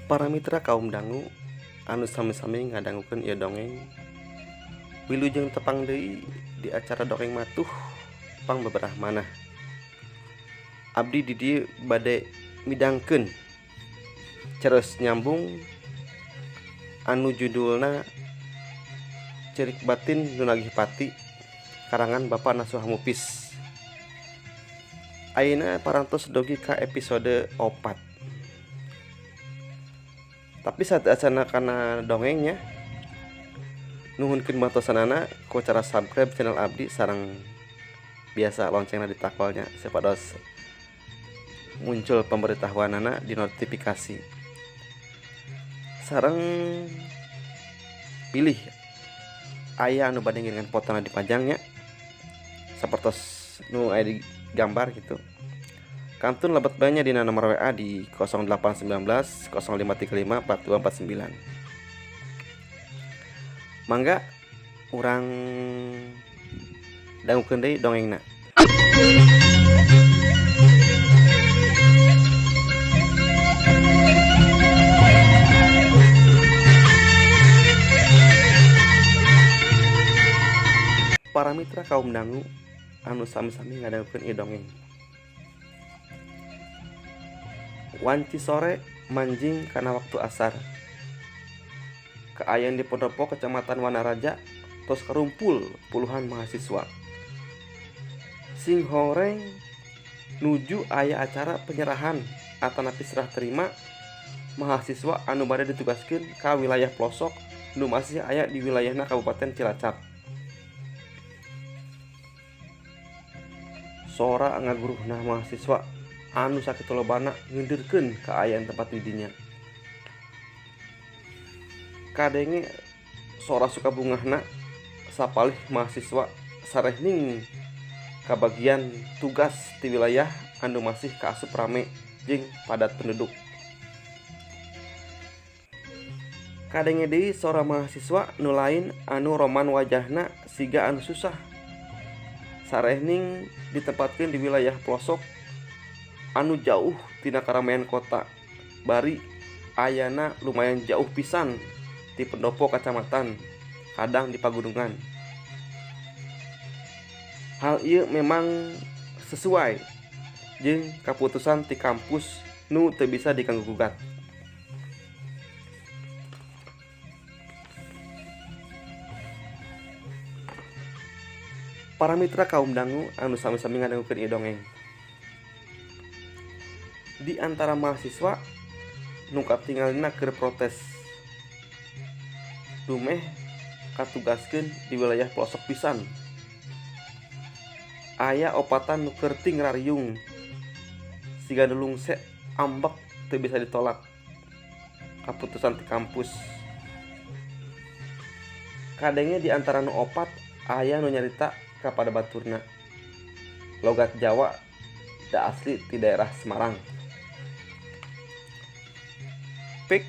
Para mitra kaum dangu anu sami-sami ngadangukeun ieu dongeng, wilujeng tepang deui di acara dongeng matuh pang beberah manah. Abdi di dieu bade midangkeun ceres nyambung anu judulna Cerik Batin Nu Nagih Pati karangan Bapak Nasuha Mupis. Ayeuna parantos dogi ka episode 4. Tapi saat acana kana dongengnya, nuhunkeun bantosanana ku cara subscribe channel abdi sareng biasa loncengna ditakolnya supados muncul pemberitahuanana di notifikasi. Sareng pilih aya anu bade ngiringan fotona dipajangnya sapertos nu aya di gambar gitu. Kantun lebet bae nya dina nomor WA di 0819 0535 4249. Mangga urang dangukeun deui dongengna. Para mitra kaum dangu anu sami-sami ngadangukeun ieu dongeng. Wanci sore manjing kana waktu asar. Kaayaan di pendopo Kecamatan Wanaraja tos karumpul puluhan mahasiswa. Singhoreng nuju aya acara penyerahan atanapi serah terima mahasiswa anu bade ditugaskeun ka wilayah pelosok nu masih aya di wilayahna Kabupaten Cilacap. Sora ngaguruhna mahasiswa anu sakitu lobana ngeundeurkeun kaayaan tempat di dinya. Kadenge sora sukabungahna sapalih mahasiswa sarehning kabagian tugas di wilayah anu masih kaasup rame jeung padat penduduk. Kadenge deui sora mahasiswa nu lain anu roman wajahna siga anu susah sarehning ditempatkeun di wilayah pelosok anu jauh tina karamaian kota, bari ayana lumayan jauh pisan ti pendopo kacamatan, kadang di pagunungan. Hal ieu memang sesuai jeung kaputusan ti kampus nu teu bisa diganggu gugat. Para mitra kaum dangu anu sami-sami ngadangukeun ieu dongeng. Di antara mahasiswa nu katingalina keur protes dumeh katugaskeun di wilayah pelosok pisan. Aya opatan nu keur ting rariung siga nu lungse ambek teu bisa ditolak kaputusan ti kampus. Kadenge di antara nu opat aya nu nyarita kapada baturna logat Jawa da asli ti daerah Semarang. Pik,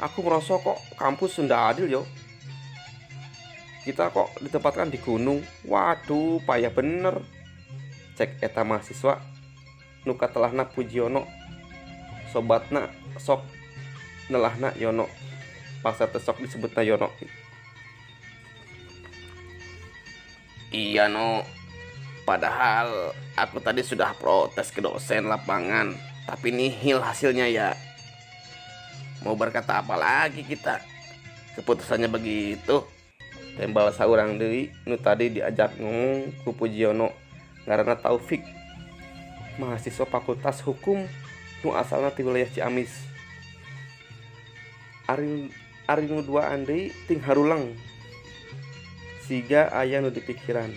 aku merasa kok kampus Sunda adil yo. Kita kok ditempatkan di gunung. Waduh, payah bener. Cek eta mahasiswa nu katelahna Pujiono, sobatna sok nelahna Yono. Paksa teh sok disebutna Yono. Iya no, padahal aku tadi sudah protes ke dosen lapangan, tapi nihil hasilnya ya. Mau berkata apa lagi kita? Keputusannya begitu. Tembal saurang deui nu tadi diajak ngomong ku Pujiono ngaranna Taufik, mahasiswa Fakultas Hukum nu asalna ti wilayah Ciamis. Ari nu duaan deui ting harulang siga aya nu dipikiran.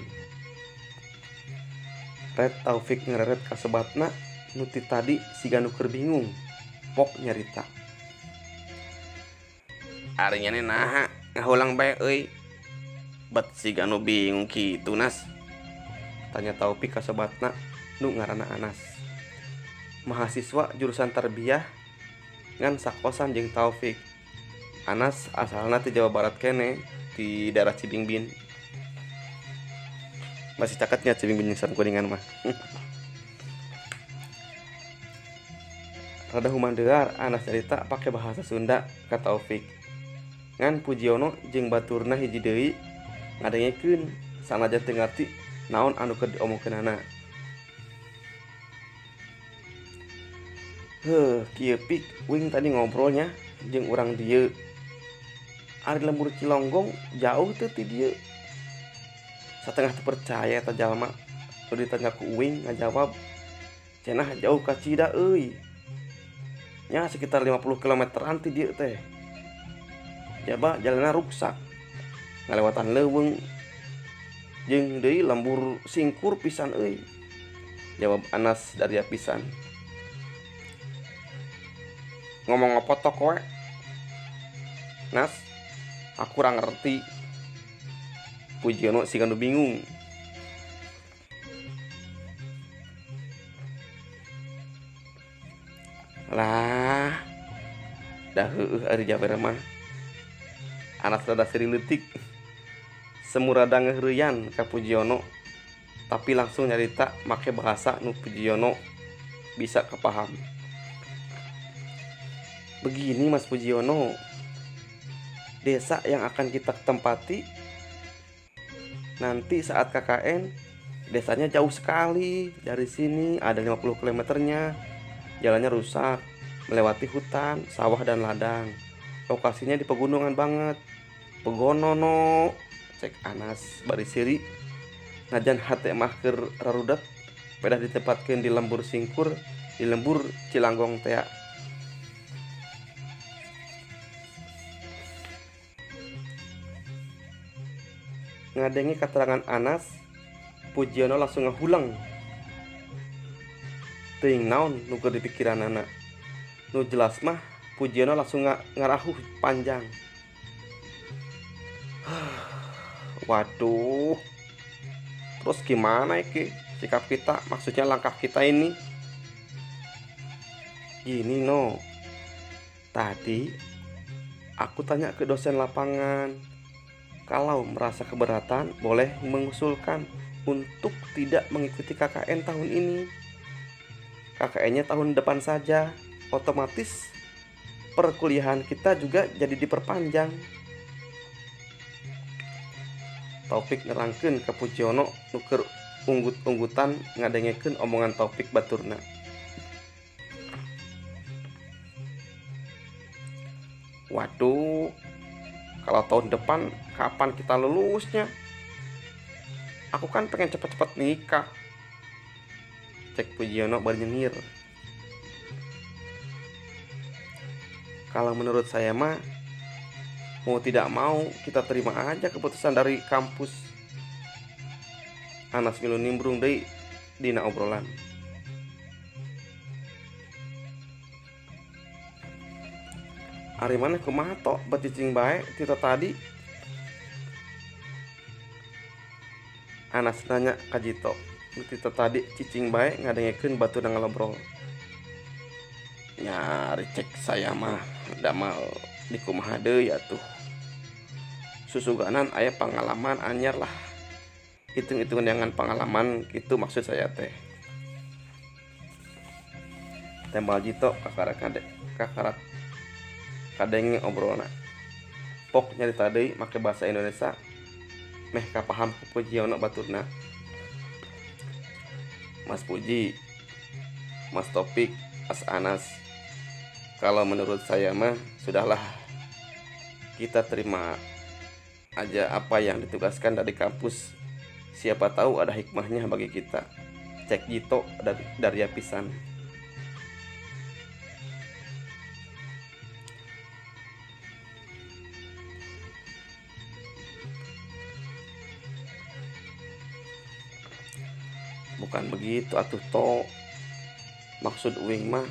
Red Taufik ngereret ka sobatna nu ti tadi siga nu keur bingung pok nyarita. Ari nya naha ngahulang bae euy. Bet siga nu bingung kitu Nas. Tanya Taufik ka sobatna nu ngaranna Anas. Mahasiswa jurusan tarbiyah ngan sakosan jeung Taufik. Anas asalna ti Jawa Barat kene, di daerah Cibingbin. Masih caketnya Cibingbin jeung Kuningan mah. Rada humandear Anas nyarita pake bahasa Sunda ka Taufik. Ngan Pujiono jeung baturna hiji deui ngadengekeun sanajan teu ngarti naon anu keur diomongkeunana. Heuh, kieu Pik, uing tadi ngobrolnya jeung urang dieu. Ari lembur Cilonggong jauh teu ti dieu. Satengah teu percaya eta jalma. Nu ditanya ku uing ngajawab, cenah jauh ka Cida euy. Nya sekitar 50 kilometeran ti dieu teh. Jaba jalanna ruksak. Ngalewatan leuweung jeung deui lembur singkur pisan euy. Jawab Anas daria pisan. Ngomong apa tok kowe? Nas, aku kurang ngerti. Pujiono siga nu bingung. Lah, dah heueuh ari jawer mah. Anas rada seuri leutik. Semurada ngeureyan ka Pujiono, tapi langsung nyarita make bahasa nu Pujiono bisa kepaham. Begini Mas Pujiono, desa yang akan kita tempati nanti saat KKN, desanya jauh sekali dari sini, ada 50 kilometernya. Jalannya rusak, melewati hutan, sawah dan ladang. Lokasinya di pegunungan banget. Pegonono, cek Anas bari siri. Najan hate mah keur rarudat, pedah ditempatkeun di lembur singkur, di lembur Cilanggong tea. Ngadenge keterangan Anas, Pujiono langsung ngahuleng. Teuing naon nu keur dipikiranana. Nu jelas mah Pujiono langsung ngarahuh panjang. Waduh. Terus gimana iki sikap kita, maksudnya langkah kita ini? Gini no. Tadi aku tanya ke dosen lapangan. Kalau merasa keberatan, boleh mengusulkan untuk tidak mengikuti KKN tahun ini. KKN-nya tahun depan saja. Otomatis perkuliahan kita juga jadi diperpanjang. Taufik nerangkeun ka Pujiono nu keur unggut-unggutan ngadengekeun omongan Taufik baturna. Waduh, kalau tahun depan kapan kita lulusnya? Aku kan pengen cepat-cepat nikah. Cek Pujiono bari nyengir. Kalau menurut saya mah, mau tidak mau kita terima aja keputusan dari kampus. Anas milu nimbrung deui dina obrolan. Ari maneh kumaha tok bet cicing bae tita tadi? Anas nanya ka Jito. Nu tita tadi cicing bae ngadengekeun baturna ngalobrol. Nyari cek saya mah damal di kumaha deui atuh. Susuganan aya pengalaman anyar lah. Hitung-hitungan dengan pengalaman gitu maksud saya teh. Tembal Jito kakarak kakarak kadenge obrolna. Pok nyarita deui make bahasa Indonesia meh kapaham ku Pujiono baturna. Mas Puji, Mas Topik, Mas Anas, kalau menurut saya mah sudahlah, kita terima aja apa yang ditugaskan dari kampus. Siapa tahu ada hikmahnya bagi kita. Cek Jito dari pisan. Bukan begitu atuh to. Maksud uing mah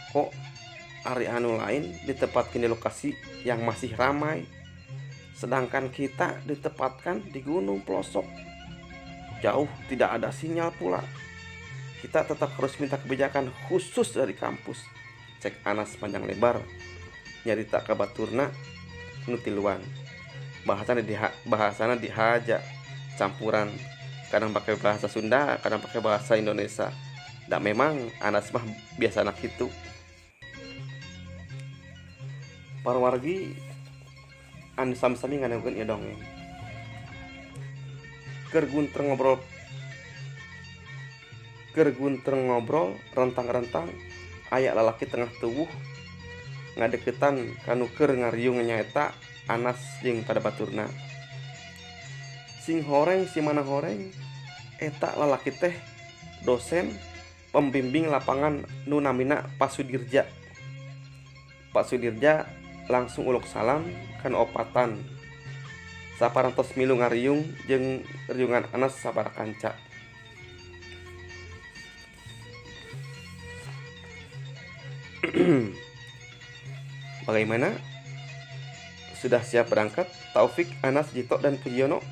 kok ari anu lain ditempatkan di lokasi yang masih ramai, sedangkan kita ditempatkan di gunung pelosok jauh, tidak ada sinyal pula. Kita tetap harus minta kebijakan khusus dari kampus. Cek Anas panjang lebar nyarita ka baturna nu tiluan. Bahasana dihaja campuran, kadang pakai bahasa Sunda, kadang pakai bahasa Indonesia. Dan memang Anas mah biasa anak itu. Para wargi anu sami-sami ngadangukeun ieu dongeng. Keur guntreng ngobrol rentang-rentang aya lalaki tengah tubuh ngadeukeutan ka nu keur ngariung nyaeta Anas jeung pada baturna. Sing horeng si mana horeng eta lalaki teh dosen pembimbing lapangan nu namina Pak Sudirja. Pak Sudirja langsung uluk salam kan opatan. Saparantos milu ngariung jeung riungan Anas sabara kanca. Bagaimana? Sudah siap berangkat Taufik, Anas, Jito, dan Pujiono?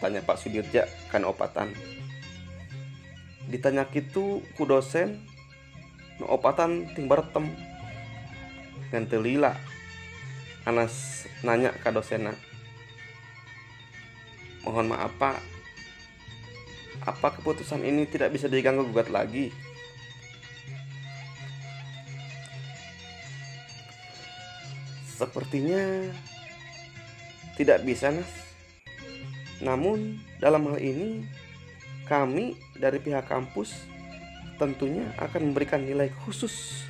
Tanya Pak Sudirja kan opatan. Ditanya kitu ku dosen nu opatan ting baretem. Ngan teu lila Anas nanya ka dosenna. Mohon maaf Pak, apa keputusan ini tidak bisa diganggu gugat lagi? Sepertinya tidak bisa, Nas. Namun dalam hal ini kami dari pihak kampus tentunya akan memberikan nilai khusus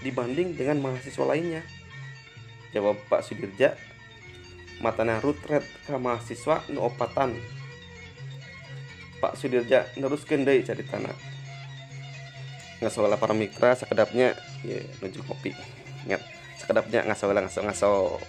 dibanding dengan mahasiswa lainnya. Jawab Pak Sudirja, matana rutret ka mahasiswa nu opatan. Pak Sudirja neruskeun deui caritana. Ngasola para mitra sakedapnya ye nuju kopi. Ingat, sakedapnya ngasola ngaso-ngaso.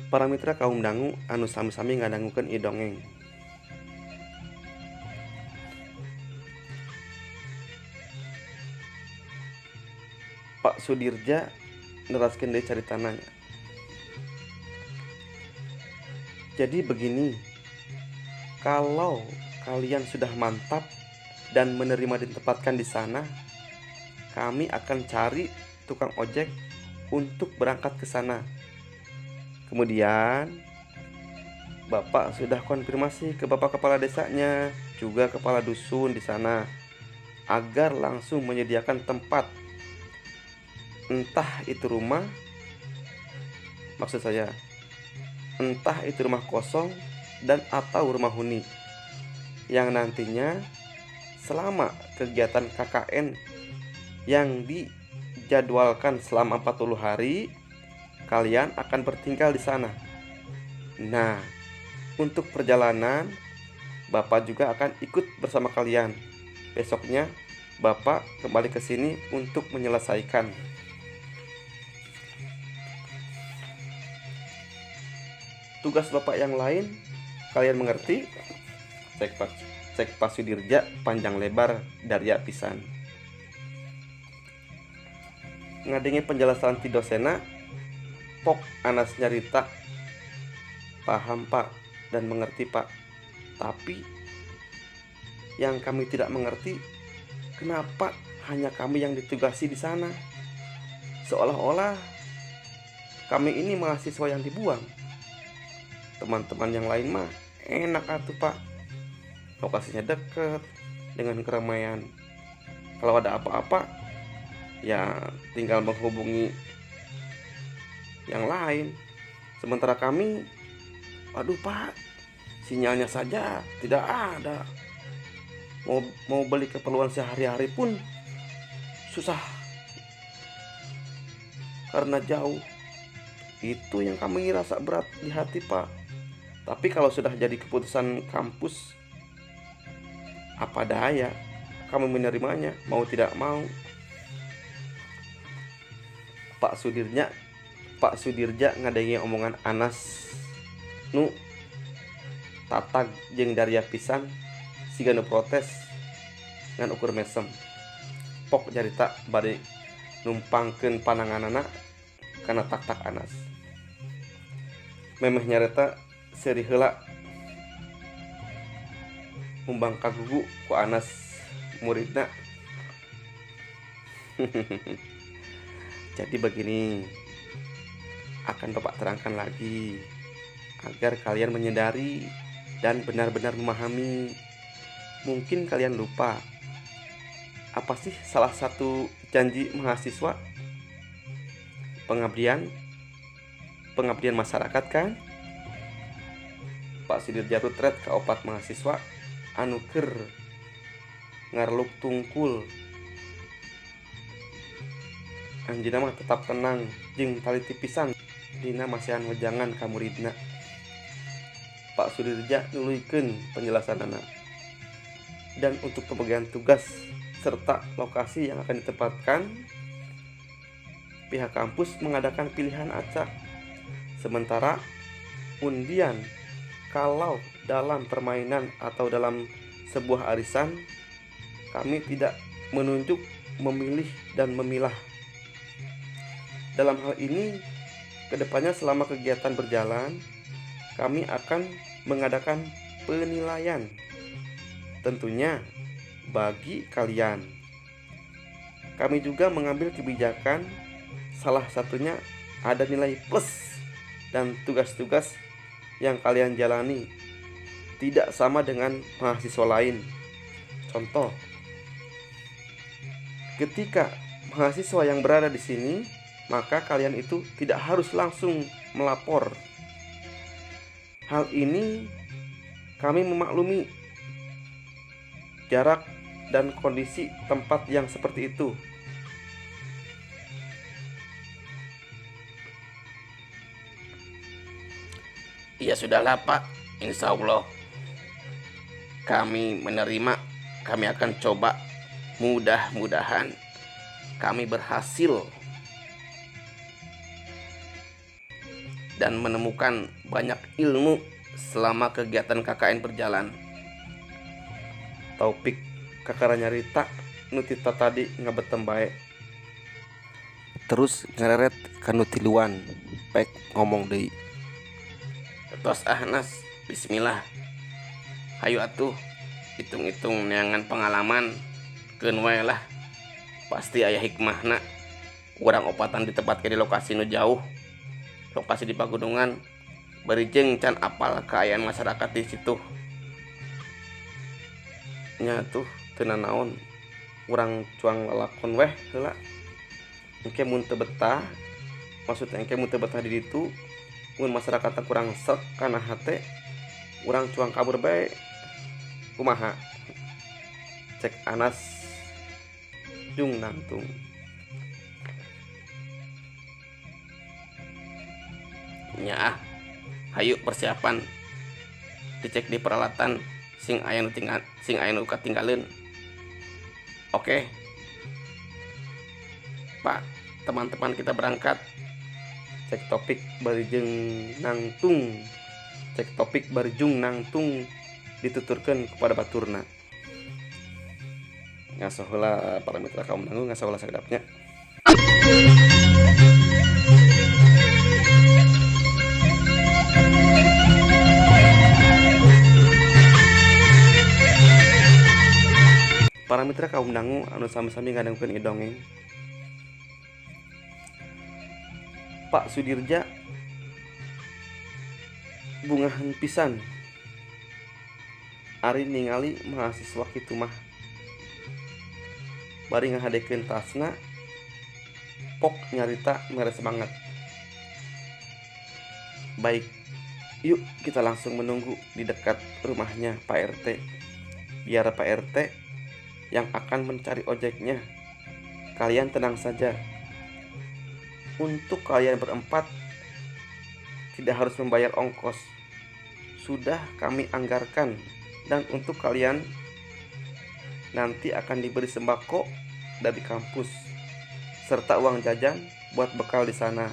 Para mitra kaum dangu anu sami-sami ngadangukeun ieu dongeng. Pak Sudirja neraskeun deui caritana. Jadi begini, kalau kalian sudah mantap dan menerima ditempatkan di sana, kami akan cari tukang ojek untuk berangkat ke sana. Kemudian Bapak sudah konfirmasi ke Bapak kepala desanya, juga kepala dusun di sana, agar langsung menyediakan tempat. Entah itu rumah, maksud saya, entah itu rumah kosong dan atau rumah huni, yang nantinya selama kegiatan KKN yang dijadwalkan selama 40 hari, kalian akan bertinggal di sana. Nah, untuk perjalanan Bapak juga akan ikut bersama kalian. Besoknya Bapak kembali ke sini untuk menyelesaikan. Tugas Bapak yang lain, kalian mengerti? Cek Pak Sudirja panjang lebar daria pisan. Ngadenge penjelasan ti dosena, pok Anas nyarita, paham Pak dan mengerti Pak. Tapi yang kami tidak mengerti, kenapa hanya kami yang ditugasi di sana? Seolah-olah kami ini mahasiswa yang dibuang. Teman-teman yang lain mah enak atuh Pak, lokasinya deket dengan keramaian. Kalau ada apa-apa ya tinggal menghubungi yang lain. Sementara kami, aduh Pak, sinyalnya saja tidak ada. Mau beli keperluan sehari-hari pun susah karena jauh. Itu yang kami rasa berat di hati Pak. Tapi kalau sudah jadi keputusan kampus, apa daya, kami menerimanya, mau tidak mau. Pak Sudirja ngadenge omongan Anas nu tatag jeung daria pisan siga nu protes ngan ukur mesem. Pok carita bari numpangkeun pananganana kana tak-tak Anas. Memeh nyareta seuri heula. Mumbang kagugu ku Anas muridna. Jadi begini, akan Bapak terangkan lagi agar kalian menyadari dan benar-benar memahami. Mungkin kalian lupa, apa sih salah satu janji mahasiswa? Pengabdian, pengabdian masyarakat kan? Pak Sudirja rutret ka opat mahasiswa anu keur ngarluk tungkul. Anjeunna mah tetap tenang jeung taliti pisan dina masihan wejangan ka muridna. Pak Sudirja nuluykeun penjelasanana. Dan untuk pembagian tugas serta lokasi yang akan ditempatkan, pihak kampus mengadakan pilihan acak. Sementara undian kalau dalam permainan atau dalam sebuah arisan, kami tidak menunjuk, memilih, dan memilah. Dalam hal ini, kedepannya selama kegiatan berjalan, kami akan mengadakan penilaian. Tentunya bagi kalian. Kami juga mengambil kebijakan, salah satunya ada nilai plus dan tugas-tugas yang kalian jalani tidak sama dengan mahasiswa lain. Contoh, ketika mahasiswa yang berada di sini, maka kalian itu tidak harus langsung melapor. Hal ini kami memaklumi jarak dan kondisi tempat yang seperti itu. Ya sudahlah Pak, insya Allah kami menerima, kami akan coba, mudah-mudahan kami berhasil dan menemukan banyak ilmu selama kegiatan KKN berjalan. Taufik kakara nyarita nu ti tadi ngabetem bae. Terus ngareret ka nu tiluan, pek ngomong deui. Tos ah Nas, bismillah. Hayu atuh, hitung-hitung neangan pengalaman, keun wae lah. Pasti aya hikmahna. Urang opatan ditempatkeun di lokasi nu jauh, lokasi di pagunungan, bari jeung can apal kaayaan masyarakat di situ. Nya tuh teu nanaon, urang cuang lalakon weh heula. Engke mun teu betah, maksudnya engke mun teu betah di ditu, mun masyarakatna kurang sreg kana hate, urang cuang kabur bae. Kumaha? Cek Anas jung nangtung. Nya ah, hayu persiapan, dicek di peralatan sing aya nu tinggal, sing aya nu katinggaleun. Oke Pak, teman-teman kita berangkat. Cek Topik bari jeung nangtung. Cek Topik bari jung nangtung dituturkeun kepada baturna. Ngaso heula para mitra kaum dangu, ngaso heula sakedapnya. Para mitra kaum dangu anu sami-sami ngadangukeun ieu dongeng. Pak Sudirja bungahan pisan ari ningali mahasiswa kitu mah. Bari ngahadekeun tasna, pok nyarita mere semangat. Baik, yuk kita langsung menunggu di dekat rumahnya Pak RT. Biar Pak RT yang akan mencari ojeknya. Kalian tenang saja. Untuk kalian berempat tidak harus membayar ongkos. Sudah kami anggarkan, dan untuk kalian nanti akan diberi sembako dari kampus serta uang jajan buat bekal di sana.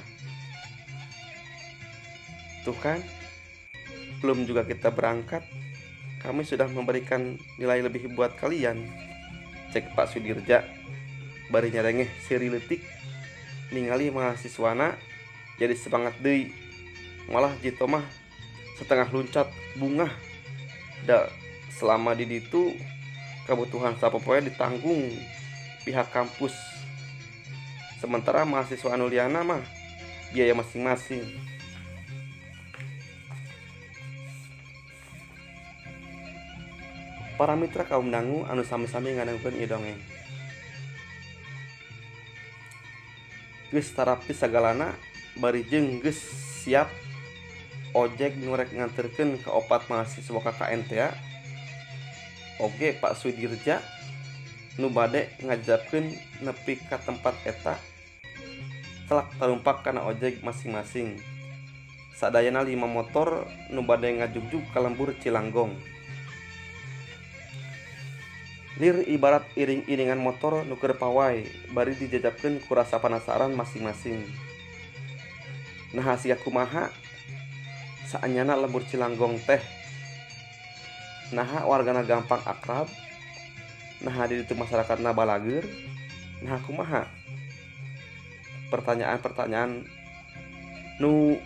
Tuh kan, belum juga kita berangkat, kami sudah memberikan nilai lebih buat kalian. Cek Pak Sudirja bari nyarengeh seri leutik ningali mahasiswana jadi semangat deui. Malah Jito mah setengah luncat bungah da Selama di ditu kebutuhan sapopoe ditanggung pihak kampus. Sementara mahasiswa anu liana mah biaya masing-masing. Para mitra kaum dangu anu sami-sami ngadangukeun ieu dongeng. Geus tarapi sagalana bari jeung geus siap ojek nu rek nganterkeun ka opat mahasiswa KKN teh oge Pak Sudirja nu bade ngajapkeun nepi ka tempat eta telak tarumpak kana ojek masing-masing. Sadayana 5 motor nu bade ngajugjug ka lembur Cilanggong. Lir ibarat iring-iringan motor nu keur pawai bari dijajapkeun ku rasa panasaran masing-masing. Nah sia kumaha saanyana lembur Cilanggong teh. Naha wargana gampang akrab, naha di ditu masyarakatna balageur, naha kumaha. Pertanyaan-pertanyaan nu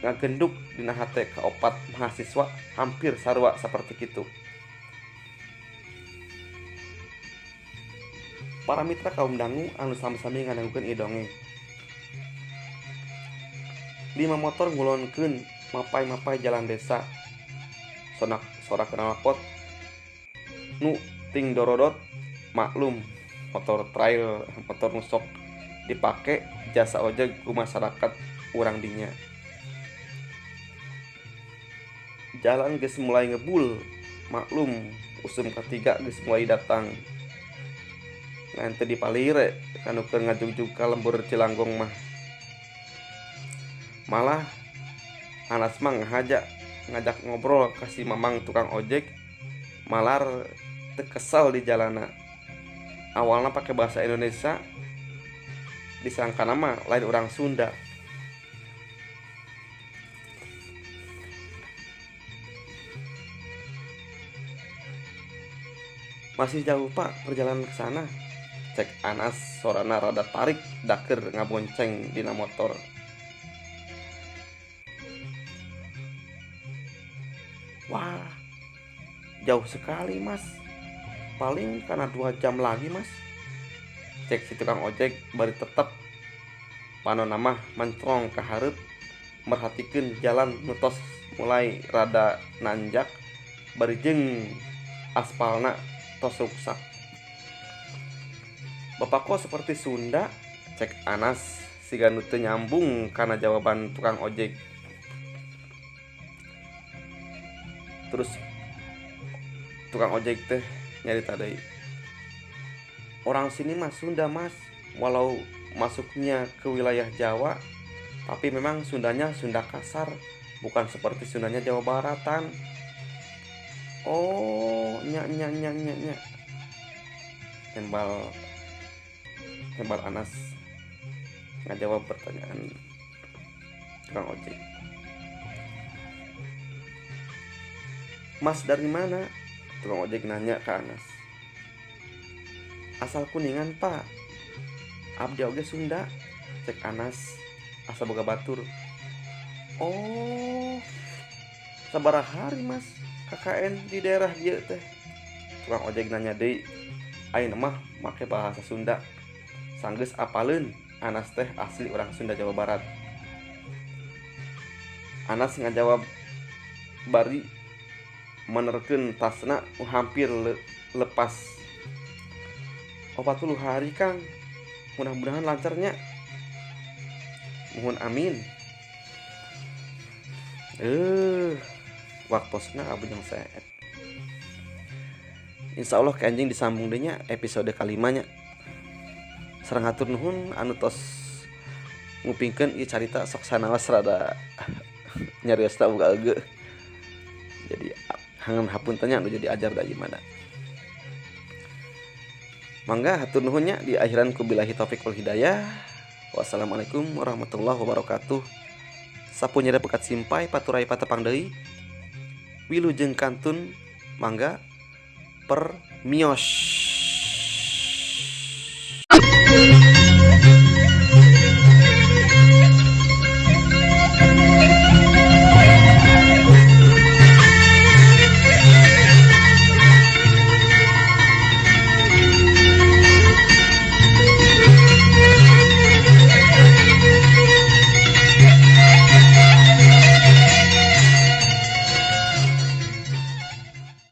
ngagenduk dina hate kaopat mahasiswa hampir sarua saperti kitu. Para mitra kaum dangu anu sami-sami ngadangukeun ieu dongeng. 5 motor ngulonkeun mapai-mapai jalan desa. Sonak sorak knalpot nu ting dorodot, maklum motor trail, motor nu sok dipake jasa ojek ku masyarakat urang dinya. Jalan geus mulai ngebul, maklum usum ketiga geus mulai datang. Ngan teu dipalire kanu keur ngajugjug ka lembur Cilanggong mah. Malah Anas mah ngahaja ngajak ngobrol ka si mamang tukang ojek, malar teu kesel di jalana. Awalna pake bahasa Indonesia, disangkana mah lain urang Sunda. Masih jauh Pak perjalanan ke sana. Cek Anas sorana rada tarik daker ngabonceng dina motor. Wah, jauh sekali Mas. Paling karena 2 jam lagi Mas. Cek si tukang ojek bari tetep panona mah mencrong ka hareup merhatikeun jalan nu tos mulai rada nanjak bari jeung aspalna tos ruksak. Bapak kok seperti Sunda? Cek Anas siga nu teu nyambung kana jawaban tukang ojek. Terus tukang ojek teh nyarita deui. Orang sini mah Sunda Mas, walau masuknya ke wilayah Jawa, tapi memang Sundanya Sunda kasar, bukan seperti Sundanya Jawa Baratan. Oh, nya nya nya nya nya. Tembal Anas ngajawab pertanyaan tukang ojek. Mas dari mana? Tukang ojek nanya ke Anas. Asal Kuningan Pak. Abdi oge Sunda. Cek Anas asa boga batur. Oh, sabaraha hari Mas KKN di daerah dieu teh? Tukang ojek nanya deui. Ayeuna mah make bahasa Sunda. Sanggeus apaleun Anas teh asli orang Sunda Jawa Barat. Anas ngajawab bari menerkeun tasna hampir lepas. 40 hari Kang, mudah-mudahan lancarnya. Mohon amin. Waktosna abdi jeung saet. Insyaallah ke anjing disambung deui nya episode kalimanya. Sareng hatur nuhun anu tos ngupingkeun ieu carita sok sanaos rada nyariosna boga eueuh. Jadi hangan hapunten nya anu jadi ajar da gimana. Mangga hatur nuhun nya di akhiran ku billahi taufik wal hidayah. Wassalamualaikum warahmatullahi wabarakatuh. Sapunyada pekat simpai paturai patepang deui. Wilujeng kantun mangga permios.